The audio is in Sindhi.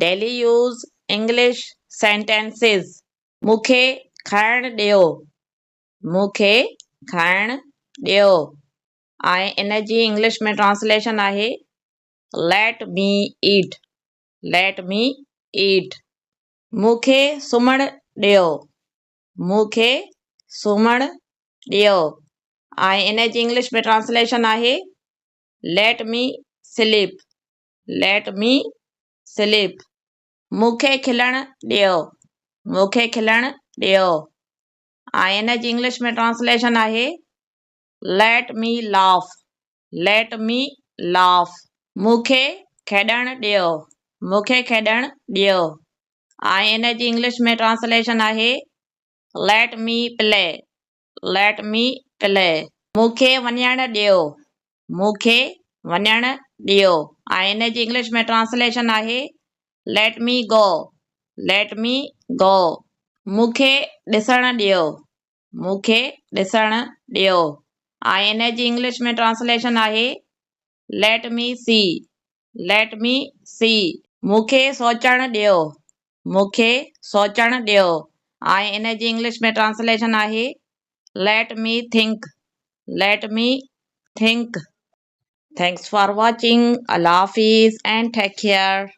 Daily use English sentences. مون کي کائڻ ڏيو. مون کي کائڻ ڏيو. ۽ ان جي انگلش ۾ ٽرانسليشن آهي Let me eat. Let me eat. مون کي سمهڻ ڏيو. مون کي سمهڻ ڏيو. ۽ ان جي انگلش ۾ ٽرانسليشن آهي Let me sleep. Let me sleep. مون کي کلڻ ڏيو. مون کي کلڻ ڏيو. ۽ ان جي انگلش ۾ ٽرانسليشن آهي Let me laugh. Let me laugh. مون کي کيڏڻ ڏيو. مون کي کيڏڻ ڏيو. ۽ ان جي انگلش ۾ ٽرانسليشن آهي Let me play. Let me play. مون کي وڃڻ ڏيو. مون کي وڃڻ ڏيو. ۽ ان جي انگلش ۾ ٽرانسليشن آهي Let me go. Let me go. مون کي ڏسڻ ڏيو. مون کي ڏسڻ ڏيو. ۽ ان جي انگلش ۾ ٽرانسليشن آهي Let me see. Let me see. مون کي سوچڻ ڏيو. مون کي سوچڻ ڏيو. ۽ ان جي انگلش ۾ ٽرانسليشن آهي Let me think. Let me think. Thanks for watching. Allah Hafiz and take care.